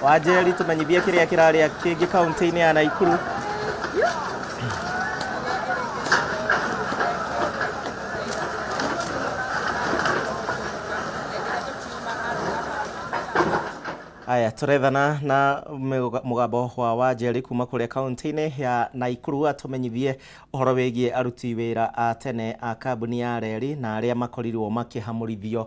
Wanjeri, tũmenyithie kĩrĩa kĩrarĩa kĩngĩ kaunti-inĩ ya Naikuru. Aya, tũrethana na mũgambo wa Wanjeri kuma kũrĩa kaunti-inĩ ya Naikuru atũmenyithie ũhoro wĩgiĩ aruti wĩra a tene a kambuni ya reri na arĩa makorirwo makĩhamũrithio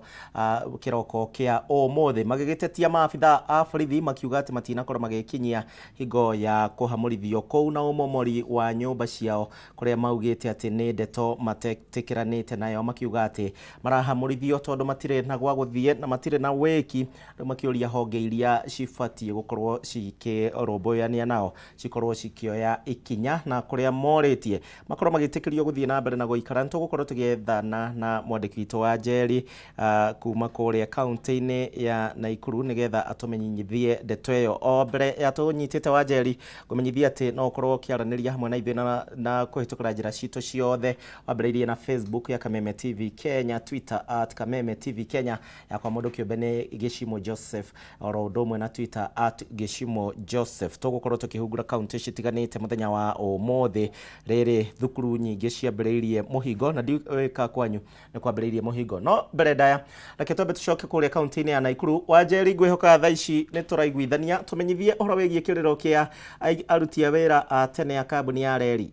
kĩroko kĩa ũmũthĩ, magĩgĩtetia maabitha a borithi makiuga atĩ matinakorwo magĩkinyia hingo ya kũhamũrithio kũu na ũmomori wa nyũmba ciao, kũrĩa maugĩte atĩ nĩ ndeto matetĩkĩranĩte nayo, makiuga atĩ marahamũrithio tondũ matirĩ na gwa gũthiĩ na matirĩ na wĩki. Rĩu makĩũria honge iria cibatiĩ gũkorwo cikĩrũmbũyania nao cikorwo cikĩoya ikinya, na kũrĩa morĩtie makorwo magĩtĩkĩrio gũthiĩ na mbere na gũikara. Nĩ tũgũkorwo tũgĩethana na mwandĩki witũ wa Njeri kuma kũrĩa kaunti-inĩ ya Naikuru nĩgetha atũmenyithie ndeto ĩyo. O mbere ya tũnyitĩte wa Njeri, ngũmenyithia atĩ no ũkorwo ũkĩaranĩria hamwe na ithuĩ na kũhĩtũkĩra njĩra citũ ciothe, wambĩrĩirie na Facebook ya Kameme TV Kenya, Twitter at Kameme TV Kenya, yakwa mũndũ kĩũmbe nĩ Gĩcimo Joseph, oro ũndũ ũmwe na Twitter at Gĩcimo Joseph. Tũgũkorwo tũkĩhungura kaunti citiganĩte mũthenya wa ũmũthĩ, rĩrĩ thukuru nyingĩ ciambĩrĩirie mũhingo na ndiũĩ kwanyu nĩ kwambĩrĩirie mũhingo. No mbere ndaya, reke twambe tũcoke kũrĩa kaunti-inĩ ya Naikuru. Wanjeri, ngwĩhoka thaa ici nĩ tũraiguithania, tũmenyithie ũhoro wĩgiĩ kĩrĩro kĩa aruti a wĩra a tene a kambuni ya reri.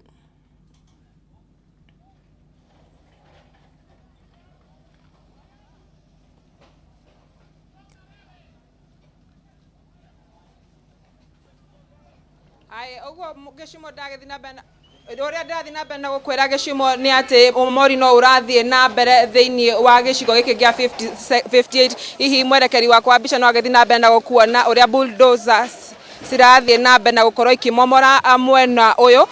Aĩ, ũguo gĩcimo ndagĩthiĩ na mbere na ũrĩa ndĩrathiĩ na mbere na gũkwĩra gĩcimo nĩ atĩ ũmomori no ũrathiĩ na mbere thĩinĩ wa gĩcigo gĩkĩ gĩa 50 58. Hihi mwerekeri wakwa wa mbica no agĩthiĩ na mbere na gũkuona ũrĩa bulldozers cirathiĩ na mbere na gũkorwo ikĩmomora mwena ũyũ.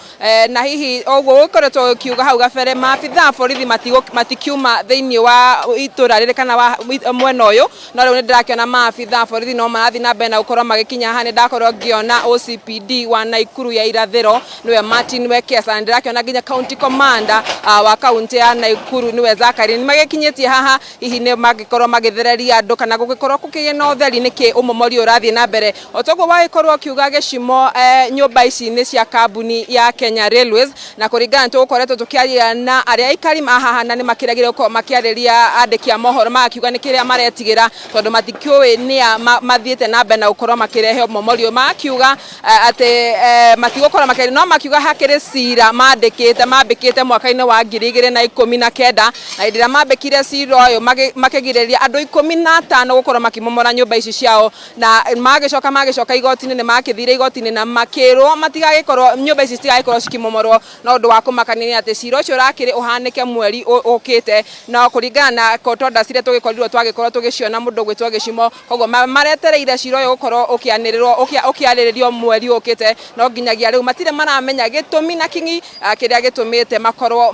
Na hihi ũguo gũkoretwo gũkiuga hau gabere, maabitha a borithi matikiuma thĩinĩ wa itũra rĩrĩ kana wa mwena ũyũ, no rĩu nĩ ndĩrakĩona maabitha a borithi no marathiĩ na mbere na gũkorwo magĩkinya haha. Nĩ ndakorwo ngĩona OCPD wa Naikuru ya irathĩro nĩwe Martin Wekesa, na ndĩrakĩona nginya county commander wa kaunti ya Naikuru nĩwe Zachary, nĩ magĩkinyĩtie haha. Hihi nĩ mangĩkorwo magĩthereria andũ kana gũgĩkorwo gũkĩgĩa na ũtheri nĩkĩ ũmomori ũrathiĩ na mbere? O toguo wagĩkorwo ũkiuga gĩcimo, nyũmba ici nĩ cia kambuni ya Kenya Railways, na kũringana nĩ tũgũkoretwo tũkĩaria na arĩa aikari a haha na nĩ makĩregire gũkorwo makĩarĩria andĩki a mohoro, magakiuga nĩ kĩrĩa maretigĩra tondũ matikĩũĩ nĩa mathiĩte na mbere na gũkorwo makĩrehe ũmomori ũyũ. Magakiuga atĩ matigũkorwo makĩaria, no makiuga hakĩrĩ cira mandĩkĩte mambĩkĩte mwaka-inĩ wa 2019, na hĩndĩ ĩrĩa mambĩkire cira ũyũ makĩgirĩrĩria andũ 15 gũkorwo makĩmomora nyũmba ici ciao, na magĩcoka igoti-inĩ, nĩ makĩthire igoti-inĩ na makĩrwo matigagĩkorwo, nyũmba ici citigagĩkorwo cikĩmomorwo. No ũndũ wa kũmakania nĩ atĩ cira ũcio ũrakĩrĩ ũhanĩke mweri ũkĩte, no kũringana na court orders iria tũgĩkorirwo twagĩkorwo tũgĩciona mũndũ ũgwĩtwo gĩcimo, koguo maretereire cira ũyũ gũkorwo ũkĩanĩrĩrwo ũkĩarĩrĩrio mweri ũkĩte, no nginyagia rĩu matirĩ maramenya gĩtũmi na king'i kĩrĩa gĩtũmĩte makorwo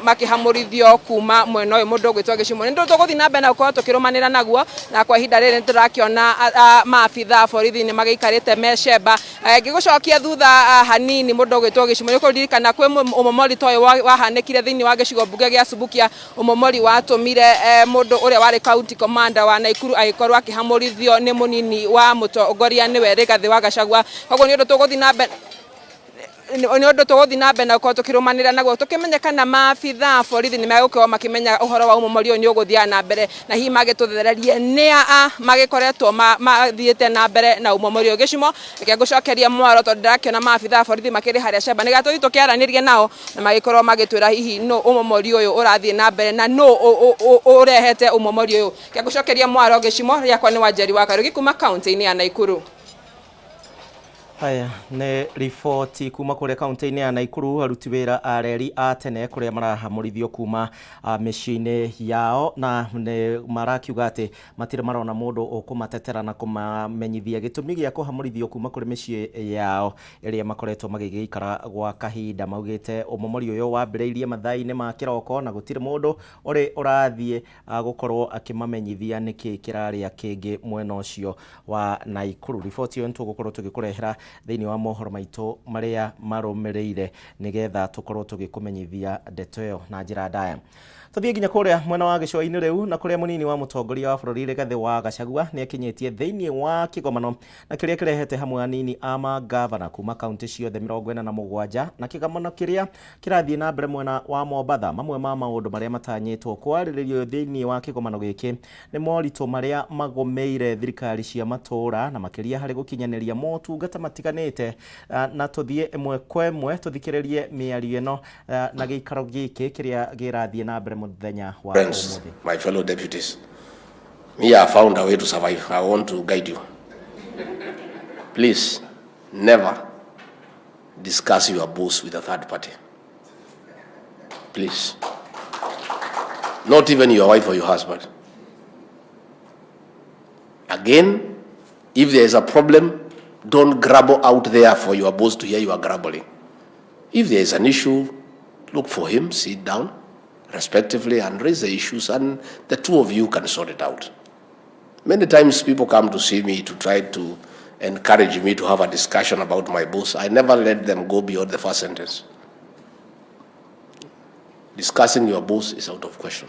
makĩhamũrithio kuma mwena ũyũ mũndũ ũgwĩtwo gĩcimo. Nĩ tũgũthiĩ na mbere na gũkorwo tũkĩrũmanĩra naguo, na kwa ihinda rĩrĩ nĩ tũrakĩona maabitha a borithi nĩ magĩikarĩte me cemba. Ngĩgũcokia thutha hanini, mũndũ ũgwĩtwo gĩcimo, nĩ ũkũririkana kwĩ ũmomori ta ũyũ wahanĩkire thĩinĩ wa gĩcigo mbunge gĩa Subukia, ũmomori watũmire mũndũ ũrĩa warĩ county commander wa Naikuru agĩkorwo akĩhamũrithio nĩ mũnini wa mũtongoria nĩwe Rigathĩ wa Gachagua. Koguo nĩ ũndũ tũgũthiĩ na mbere nĩ ũndũ tũgũthiĩ na mbere na gũkorwo tũkĩrũmanĩrĩra naguo tũkĩmenye kana maabitha a borithi nĩ megũkorwo makĩmenya ũhoro wa ũmomori ũyũ nĩ ũgũthiaga na mbere, na hihi magĩtũthererie nĩa a magĩkoretwo mathiĩte na mbere na ũmomori ũyũ. Gĩcimo, reke ngũcokerie mwaro tondũ ndĩrakĩona maabitha a borithi makĩrĩ harĩa cemba nĩgetha tũthiĩ tũkĩaranĩrie nao na magĩkorwo magĩtwĩra hihi nũ ũmomori ũyũ ũrathiĩ na mbere na nũ ũrehete ũmomori ũyũ. Reke ngũcokerie mwaro gĩcimo, rĩakwa nĩ Wanjeri wa Karugi kuma kaunti-inĩ ya Naikuru. Haya nĩ riboti kuma kũrĩa kaunti-inĩ ya Naikuru, aruti wĩra a reri a tene kũrĩa marahamũrithio kuma mĩciĩ-inĩ yao, na nĩ marakiuga atĩ matirĩ marona mũndũ ũkũmatetera na kũmamenyithia gĩtũmi gĩa kũhamũrithio kuma kũrĩ mĩciĩ yao ĩrĩa makoretwo magĩgĩikara gwa kahinda. Maugĩte ũmomori ũyũ wambĩrĩirie mathaa-inĩ ma kĩroko na gũtirĩ mũndũ ũrĩ ũrathiĩ gũkorwo akĩmamenyithia nĩkĩ kĩrarĩa kĩngĩ mwena ũcio wa Naikuru. Riboti ĩyo nĩtũgũkorwo tũgĩkũrehera thĩinĩ wa mohoro maitũ marĩa marũmĩrĩire nĩgetha tũkorwo tũgĩkũmenyithia ndeto ĩyo na njĩra ndaya. Tuthiĩ nginya kũrĩa mwena wa gĩcũa-inĩ rĩu, na kũrĩa mũnini wa mũtongoria wa bũrũri Rigathĩ wa Gachagua nĩ akinyĩtie thĩinĩ wa kĩgomano na kĩrĩa kĩrehete hamwe anini a mangavana kuma kaunti ciothe 47, na kĩgomano kĩrĩa kĩrathiĩ na mbere mwena wa Mombatha. Mamwe ma maũndũ marĩa matanyĩtwo kwarĩrĩrio thĩinĩ wa kĩgomano gĩkĩ nĩ moritũ marĩa magũmĩire thirikari cia matũũra, na makĩria harĩ gũkinyanĩria motungata matiganĩte. Na tũthiĩ ĩmwe kwa ĩmwe tũthikĩrĩrie mĩario ĩno na gĩikaro gĩkĩ kĩrĩa gĩrathiĩ na mbere mũthenya wa Friends, ũmũthĩ. my fellow deputies, me, I found a way to survive. I want to guide you. Please, never discuss your boss with a third party. Please. Not even your wife or your husband. Again, if there is a problem, don't grumble out there for your boss to hear you are grumbling. If there is an issue, look for him, sit down respectively and raise the issues, and the two of you can sort it out. Many times people come to see me to try to encourage me to have a discussion about my boss. I never let them go beyond the first sentence. Discussing your boss is out of question.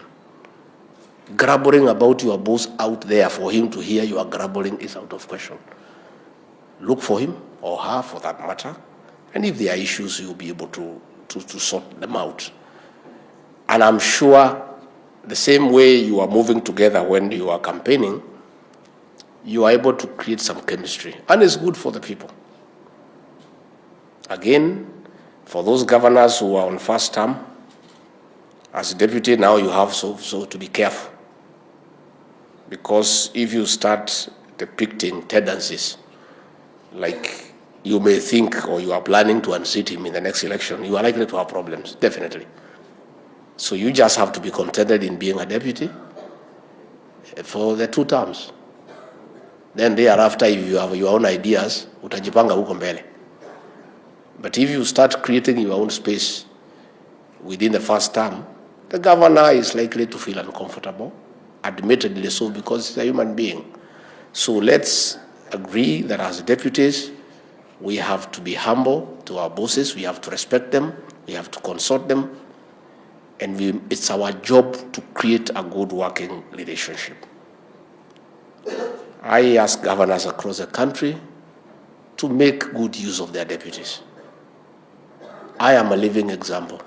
Grumbling about your boss out there for him to hear you are grumbling is out of question. Look for him or her for that matter, and if there are issues, you'll be able to sort them out. And I'm sure the same way you are moving together when you are campaigning, you are able to create some chemistry, and it's good for the people. Again, for those governors who are on first term, as deputy now you have so to be careful. Because if you start depicting tendencies, like you may think or you are planning to unseat him in the next election, you are likely to have problems, definitely. So you just have to be contented in being a deputy for the 2 terms. Then thereafter, if you have your own ideas, utajipanga huko mbele. But if you start creating your own space within the first term, the governor is likely to feel uncomfortable, admittedly so, because he's a human being. So let's agree that as deputies, we have to be humble to our bosses, we have to respect them, we have to consult them, and it's our job to create a good working relationship. I ask governors across the country to make good use of their deputies. I am a living example.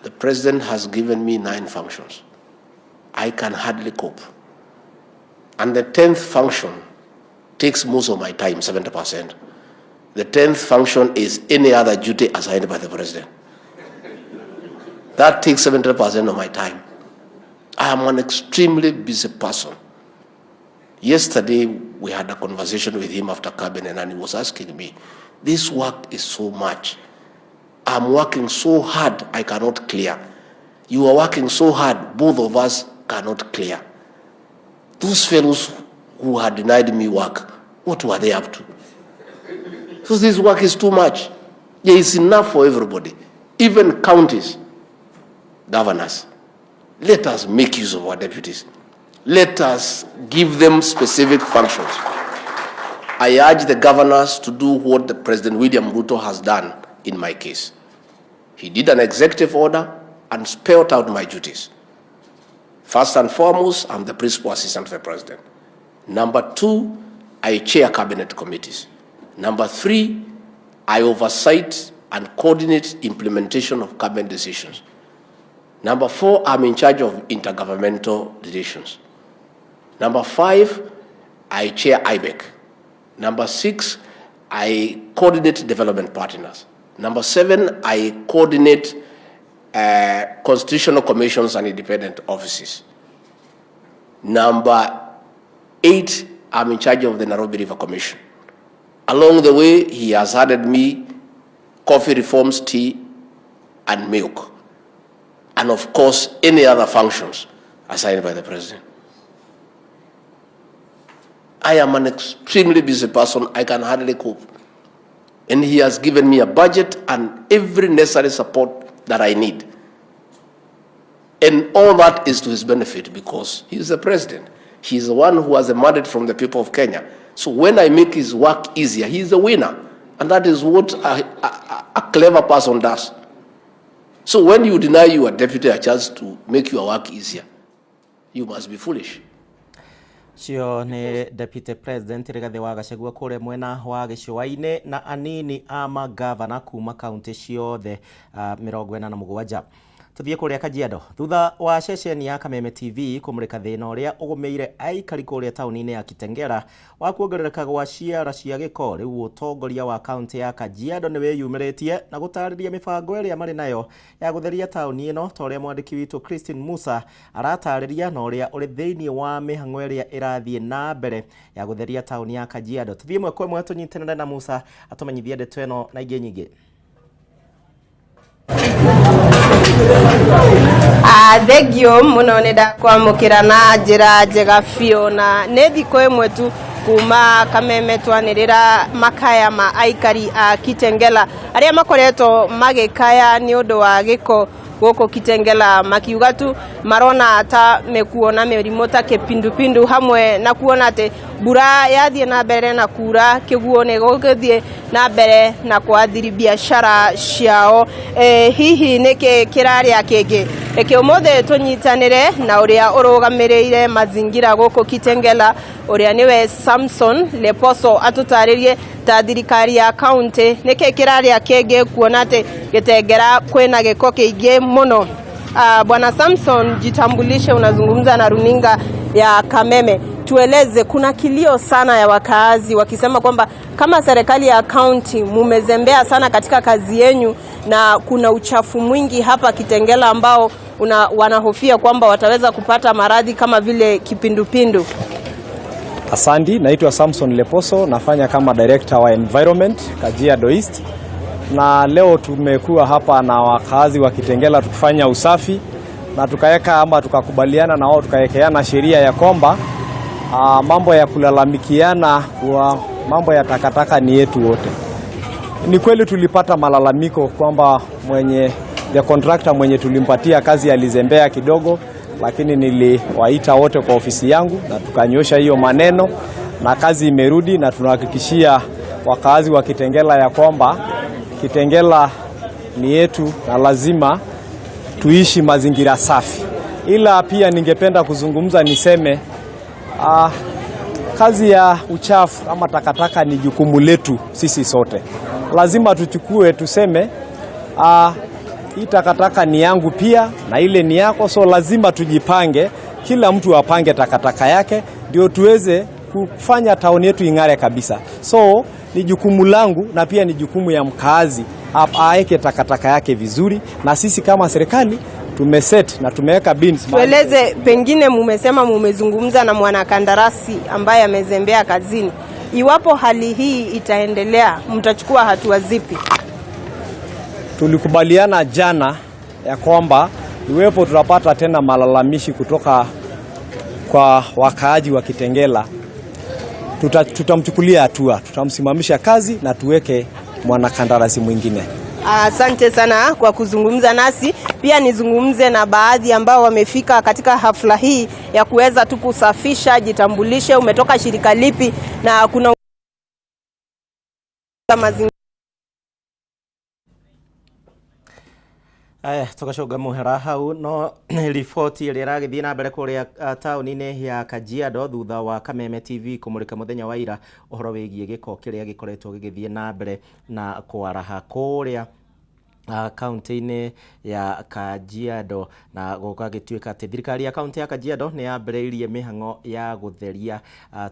The president has given me 9 functions. I can hardly cope. And the 10th function takes most of my time, 70%. The 10th function is any other duty assigned by the president. That takes 70% of my time. I am an extremely busy person. Yesterday, we had a conversation with him after cabinet, and he was asking me, this work is so much. I'm working so hard, I cannot clear. You are working so hard, both of us cannot clear. Those fellows who had denied me work, what were they up to? So this work is too much. There is enough for everybody, even counties, governors. Let us make use of our deputies. Let us give them specific functions. I urge the governors to do what the President William Ruto has done in my case. He did an executive order and spelled out my duties. First and foremost, I'm the principal assistant to the president. Number 2, I chair cabinet committees. Number 3, I oversight and coordinate implementation of cabinet decisions. Number 4, I'm in charge of intergovernmental relations. Number 5, I chair IBEC. Number 6, I coordinate development partners. Number 7, I coordinate constitutional commissions and independent offices. Number 8, I'm in charge of the Nairobi River Commission. Along the way, he has added me coffee reforms, tea, and milk. And of course, any other functions assigned by the president. I am an extremely busy person. I can hardly cope. And he has given me a budget and every necessary support that I need. And all that is to his benefit because he is the president. He is the one who has a mandate from the people of Kenya. So when I make his work easier, he is a winner. And that is what a clever person does. So when you deny your deputy a chance to make your work easier, you must be foolish. Cio nĩ Deputy President Rigathĩ wa Gachagua kũrĩa mwena wa gĩcũa-inĩ na anini a magavana kuma kaunti ciothe 47. Tuthiĩ kũrĩa Kajiado thutha wa ceceni ya Kameme TV kũmũrĩka thĩna ũrĩa ũgũmĩire aikari kũrĩa taũni-inĩ ya Kitengela wa kuongerereka gwa ciara cia gĩko. Rĩu ũtongoria wa kaunti ya Kajiado nĩ wĩyumĩrĩtie na gũtarĩria mĩbango ĩrĩa marĩ nayo ya gũtheria taũni ĩno, ta ũrĩa mwandĩki witũ Christine Musa aratarĩria na ũrĩa ũrĩ thĩinĩ wa mĩhang'o ĩrĩa ĩrathiĩ na mbere ya gũtheria taũni ya Kajiado. Tuthiĩ ĩmwe kwa ĩmwe tũnyitanĩre na Musa atũmenyithie ndeto ĩno na ingĩ nyingĩ. Thengio muno nĩ ndakwamũkĩra na njĩra njega biũ, na nĩ thikũ ĩmwe tu kuma Kameme twanĩrĩra makaya ma aikari a Kitengela arĩa makoretwo magĩkaya nĩ ũndũ wa gĩko gũkũ Kitengela, makiuga tu marona ta mekuona mĩrimũ ta kĩpindupindu, hamwe na kuona atĩ mbura yathiĩ na mbere na kura kĩguo nĩ gũgĩthiĩ na mbere na kwathiri biacara ciao. Hihi nĩkĩ kĩrarĩa kĩngĩ? Reke ũmũthĩ tũnyitanĩre na ũrĩa ũrũgamĩrĩire mazingira gũkũ Kitengela, ũrĩa nĩwe Samson Leposo, atũtarĩrie ta thirikari ya kaunti nĩkĩ kĩrarĩa kĩngĩ kuona atĩ Gĩtengera kwĩna gĩko kĩingĩ mũno. Bwana Samson, jitambulishe, unazungumza na runinga ya Kameme. Tueleze, kuna kilio sana ya wakaazi wakisema kwamba kama serikali ya kaunti mumezembea sana katika kazi yenyu na kuna uchafu mwingi hapa Kitengela ambao wanahofia kwamba wataweza kupata maradhi kama vile kipindupindu. Asante, naitwa Samson Leposo, nafanya kama director wa environment Kajiado East, na leo tumekuwa hapa na wakazi wa Kitengela tukifanya usafi na tukaweka ama tukakubaliana na wao tukawekeana sheria ya kwamba mambo ya kulalamikiana kwa mambo ya takataka ni yetu wote. Ni kweli tulipata malalamiko kwamba mwenye the contractor mwenye tulimpatia kazi alizembea kidogo, lakini niliwaita wote kwa ofisi yangu na tukanyosha hiyo maneno na kazi imerudi, na tunahakikishia wakazi wa Kitengela ya kwamba Kitengela ni yetu na lazima tuishi mazingira safi. Ila pia ningependa kuzungumza niseme, kazi ya uchafu ama takataka ni jukumu letu sisi sote. Lazima tuchukue tuseme, hii takataka ni yangu pia na ile ni yako, so lazima tujipange, kila mtu apange takataka yake ndio tuweze kufanya tauni yetu ing'are kabisa. So ni jukumu langu na pia ni jukumu ya mkaazi aeke takataka yake vizuri, na sisi kama serikali tumeset na tumeweka bins. Tueleze, pengine mumesema mumezungumza na mwanakandarasi ambaye amezembea kazini. Iwapo hali hii itaendelea, mtachukua hatua zipi? Tulikubaliana jana ya kwamba iwepo tutapata tena malalamishi kutoka kwa wakaaji wa Kitengela, tutamchukulia hatua, tutamsimamisha kazi na tuweke mwanakandarasi mwingine. Asante sana kwa kuzungumza nasi. Pia nizungumze na baadhi ambao wamefika katika hafla hii ya kuweza tu kusafisha. Jitambulishe, umetoka shirika lipi na kuna mazingira. Aya, tũgacũnga mũhera hau no riboti ĩrĩa ĩragĩthiĩ na mbere kũrĩa taũni-inĩ ya Kajiado thutha wa Kameme TV kũmũrĩka mũthenya wa ira ũhoro wĩgiĩ gĩko kĩrĩa gĩkoretwo gĩgĩthiĩ na mbere na kwaraha kũrĩa kaunti-inĩ ya Kajiado, na gũgagĩtuĩka atĩ thirikari ya kaunti ya Kajiado nĩ yambĩrĩirie mĩhang'o ya gũtheria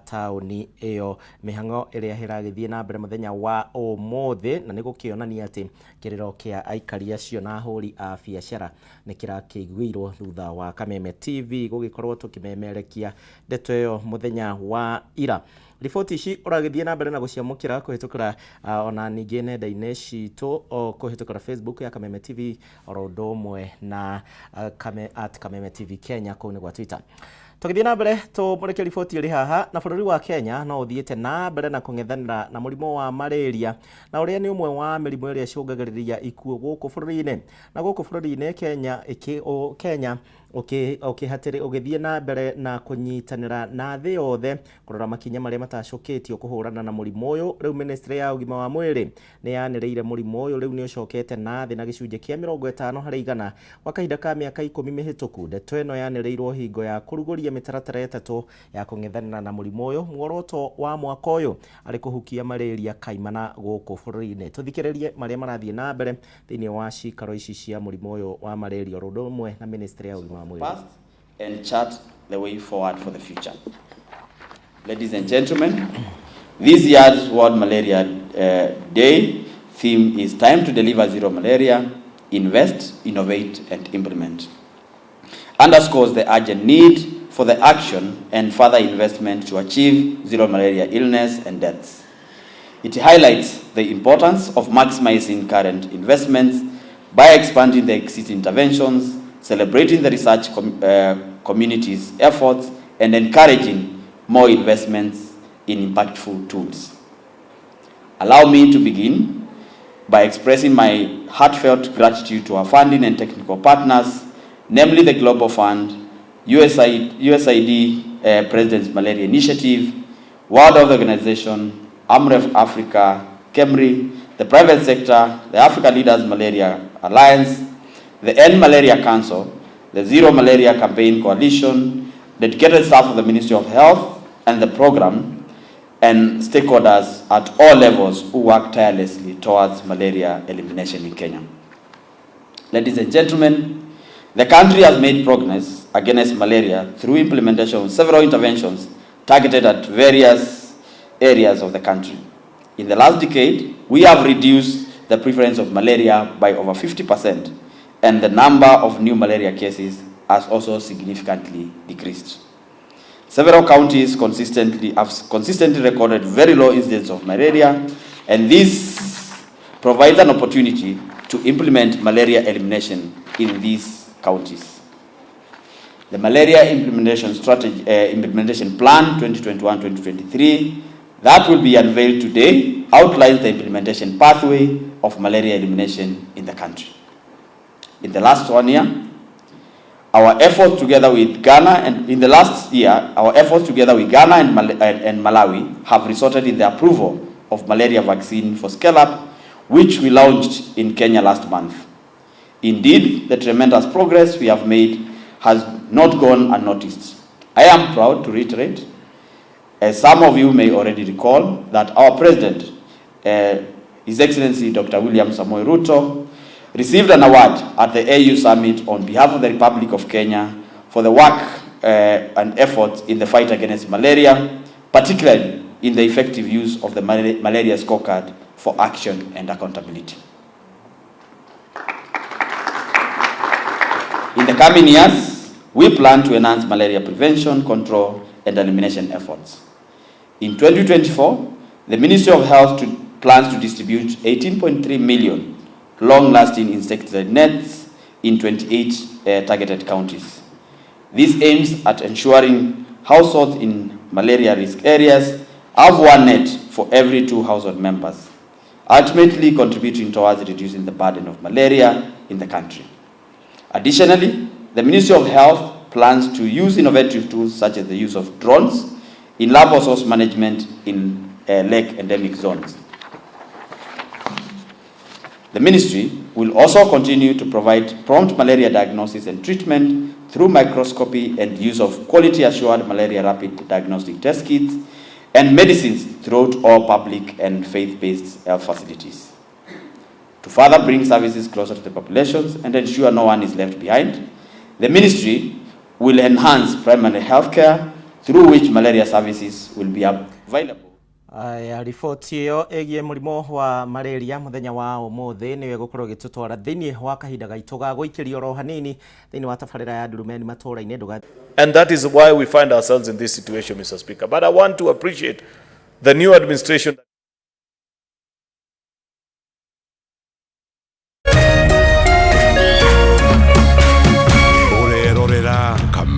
taũni ĩyo, mĩhang'o ĩrĩa ĩragĩthiĩ na mbere mũthenya wa ũmũthĩ, na nĩ gũkĩonania atĩ kĩrĩro kĩa aikari acio na ahũri a biacara nĩ kĩrakĩiguirwo thutha wa Kameme TV gũgĩkorwo tũkĩmemerekia ndeto ĩyo mũthenya wa ira. Riboti ici ũragĩthiĩ na mbere na gũciamũkĩra kũhĩtũkĩra ona ningĩ nenda-inĩ citũ kũhĩtũkĩra Facebook ya Kameme TV oro ũndũ ũmwe na at Kameme TV Kenya kũu nĩ gwa Twitter. Tũgĩthiĩ na mbere tũmũrĩke riboti ĩrĩ haha. Na bũrũri wa Kenya no ũthiĩte na mbere na kũng'ethanĩra na mũrimũ wa malaria, na ũrĩa nĩ ũmwe wa mĩrimũ ĩrĩa ĩcũngagĩrĩria ikuũ gũkũ bũrũri-inĩ. Na gũkũ bũrũri-inĩ Kenya Kenya ũgĩthiĩ na mbere na kũnyitanĩra na thĩ yothe kũrora makinya marĩa matacũkĩtio kũhũrana na mũrimũ ũyũ. Rĩu ministry ya ũgima wa mwĩrĩ nĩ yanĩrĩire mũrimũ ũyũ rĩu nĩ ũcokete na thĩ na gĩcunjĩ kĩa 50% kwa kahinda ka mĩaka 10 mĩhĩtũku. Ndeto ĩno yanĩrĩirwo hingo ya kũrugũria mĩtaratara 3 ya kũng'ethanĩra na mũrimũ ũyũ. Muoroto wa mwaka ũyũ arĩ kũhukia malaria kaimana gũkũ bũrũri-inĩ. Tũthikĩrĩrie marĩa marathiĩ na mbere thĩinĩ wa cikaro ici cia mũrimũ ũyũ wa malaria oro ũndũ ũmwe na ministry ya ũgima wa mwĩrĩ. Past and chart the way forward for the future. Ladies and gentlemen, this year's World Malaria Day theme is Time to Deliver Zero Malaria, Invest, Innovate and Implement. Underscores the urgent need for the action and further investment to achieve zero malaria illness and deaths. It highlights the importance of maximizing current investments by expanding the existing interventions, celebrating the research community's efforts, and encouraging more investments in impactful tools. Allow me to begin by expressing my heartfelt gratitude to our funding and technical partners, namely the Global Fund, USAID President's Malaria Initiative, World Health Organization, AMREF Africa, KEMRI, the private sector, the Africa Leaders Malaria Alliance, the End Malaria Council, the Zero Malaria Campaign Coalition, dedicated staff of the Ministry of Health and the program, and stakeholders at all levels who work tirelessly towards malaria elimination in Kenya. Ladies and gentlemen, the country has made progress against malaria through implementation of several interventions targeted at various areas of the country. In the last decade, we have reduced the prevalence of malaria by over 50%, and the number of new malaria cases has also significantly decreased. Several counties have consistently recorded very low incidence of malaria, and this provides an opportunity to implement malaria elimination in these counties. The Malaria Implementation Strategy, Implementation Plan 2021-2023 that will be unveiled today outlines the implementation pathway of malaria elimination in the country. In the last 1 year, our efforts together with Ghana and in the last year, our efforts together with Ghana and Malawi have resulted in the approval of malaria vaccine for scale-up, which we launched in Kenya last month. Indeed, the tremendous progress we have made has not gone unnoticed. I am proud to reiterate, as some of you may already recall, that our president, His Excellency Dr. William Samoei Ruto, received an award at the AU Summit on behalf of the Republic of Kenya for the work and efforts in the fight against malaria, particularly in the effective use of the malaria scorecard for action and accountability. In the coming years, we plan to enhance malaria prevention, control, and elimination efforts. In 2024, the Ministry of Health plans to distribute 18.3 million long-lasting insecticide nets in 28 targeted counties. This aims at ensuring households in malaria risk areas have one net for every 2 household members, ultimately contributing towards reducing the burden of malaria in the country. Additionally, the Ministry of Health plans to use innovative tools such as the use of drones in larval source management in lake endemic zones. The ministry will also continue to provide prompt malaria diagnosis and treatment through microscopy and use of quality-assured malaria rapid diagnostic test kits and medicines throughout all public and faith-based health facilities. To further bring services closer to the populations and ensure no one is left behind, the ministry will enhance primary health care through which malaria services will be available. Aya, riboti ĩyo ĩgiĩ mũrimũ wa malaria mũthenya wa ũmũthĩ nĩyo ĩgũkorwo ĩgĩtũtwara thĩinĩ wa kahinda gaitũ ga gũikĩrio oro hanini thĩinĩ wa tabarĩra ya Ndurumeni matũũra-inĩ. Ndũga And that is why we find ourselves in this situation, Mr. Speaker. But I want to appreciate the new administration.